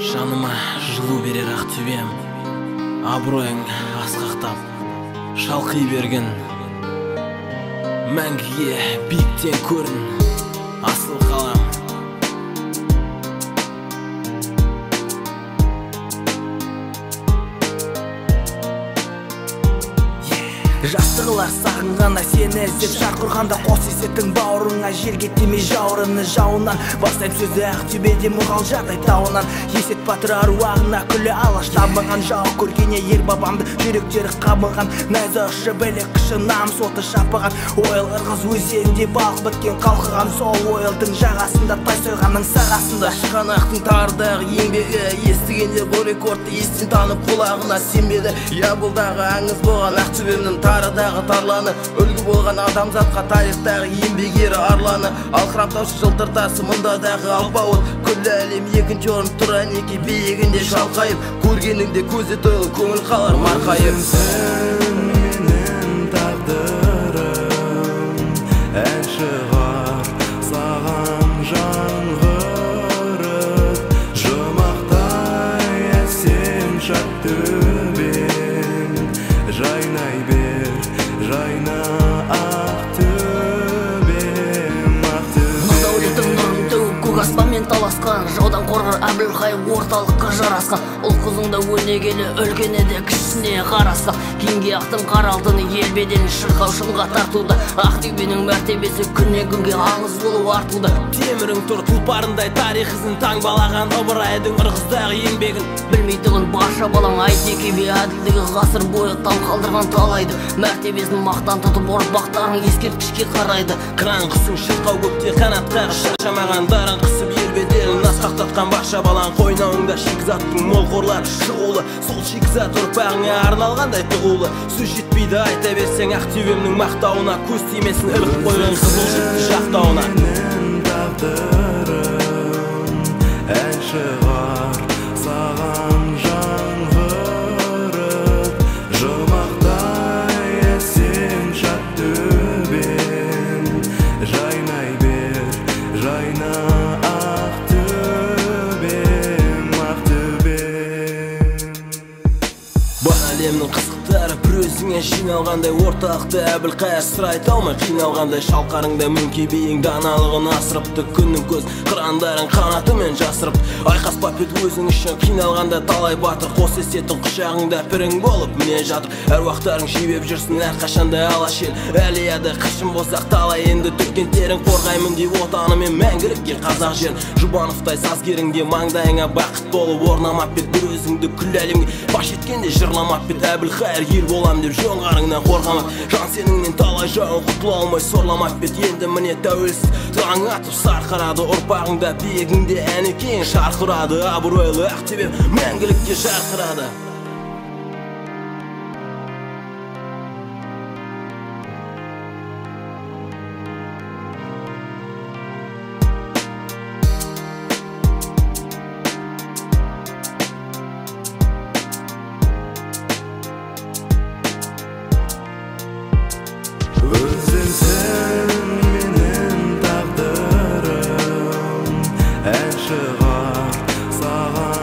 Жаныма жылу берер Ақтөбем, абыройың асқақтап шалқи берген. Мәңгіге биіктен көрін асыл қалам. Жастығылар сағынғана сені іздеп шарқ ұрғанда, қос есеттің бауырыңа желге тимей жауырыны жауынан. Бастайм сөзді Ақтөбеде Мұғалжардай тауынан. Есет батыр аруағына күлі алаш табынған, жау көргене ер бабамды жүректері қабынған. Найза ұшы білек күші намыс оты шапыған, Ойыл Ырғыз өзенінде балық біткен қалқыған. Сол Ойылдың жағасында Тайсойғанның сағасында Шығанақтың тарыдағы еңбегі естігенде бұл рекордты естен танып құлағына сенбеді. Ябылдағы аңыз болған Ақтөбемнің тарыдағы тарланы, үлгі болған адамзатқа тарихтағы еңбек ері арланы. Алқырап жылтыр тасы мұндадағы алпауыт, күллі әлем екінші орын тұр әнеки биігінде шалқайып. Көргеніңде көзі тойлы көңіл қалар марқайып. Өзіңсің менің тағдырым, ән шығар саған жаңғырып, жұмақтай әсем шат төбең, жайнай бер, жайна Ақтөбем, Ақтөбем. Дәулетің нұрын төгіп көк аспанмен таласқан, жаудан қорғар Әбілқайыр орталыққа жарасқан. Ұл қызың да өнегелі үлкені де кішісіне қарасақ, кеңге ақтың қара алтыны ел беделін шырқау шыңға тартуда. Ақтөбенің мәртебесі күннен күнге аңыз болып артуда. Темірің тұр тұлпарындай тарих ізін таңбалаған, Ыбырайдың Ырғыздағы еңбегін білмейтұғын барша балаң. Айтеке би әділдігі ғасыр бойы таң қалдырған талайды, мәртебесін мақтан тұтып ұрпақтарың ескерткішке қарайды. Қыран құсың шырқау көкте қанат қағып шаршамаған, дарын қысып ел беделін асқақтатқан барша балаң. Қойнауыңда шикізаттың мол қорлары шығулы, сол шикізат ұрпағыңа арналғандай тұғулы. Сөз жетпейді айта берсең Ақтөбемнің мақтауына, көз тимесін іліп қойған қызыл жіпті жақтауына. Менің тағдырым, ән шығар саған жаңғырып, жұмақтай әсем шат төбең, жайнай бер, жайна Ақтөбем, Ақтөбем. Бар әлемнің қызықтары бір өзіңе жиналғандай, орталықты Әбілқайыр сыр айта алмай қиналғандай. Шалқарыңда Мөңке биің даналығын асырыпты, күннің көз қырандарын қанатымен жасырып. Айқаспап ет өзің үшін қиналғанда талай батыр, қос есеттің құшағыңда пірің болып міне жатыр. Әруақтарың жебеп жүрсін әрқашанда алаш ел, әлияды қашын болсақ талай енді төккен терін. Қорғаймын деп отанымен мәңгілікке қазақ жерін, Жұбановтай сазгеріңде маңдайыңа бақыт болып орнамап бет. Бір өзіңді күллі әлемге паш еткенде жырламап бет. Әбілқайыр ел болам деп жоңғарыңнан қорғамап, жан сеніңнен талай жауын құтыла алмай сорламап бет. Енді міне тәуелсіз таң атып сарқырады, ұрпағыңда биігіңде әнекең шарқырады. Абыройлы Ақтөбем мәңгілікке жарқырады. Өзіңсің менің тағдырым, ән шығар саған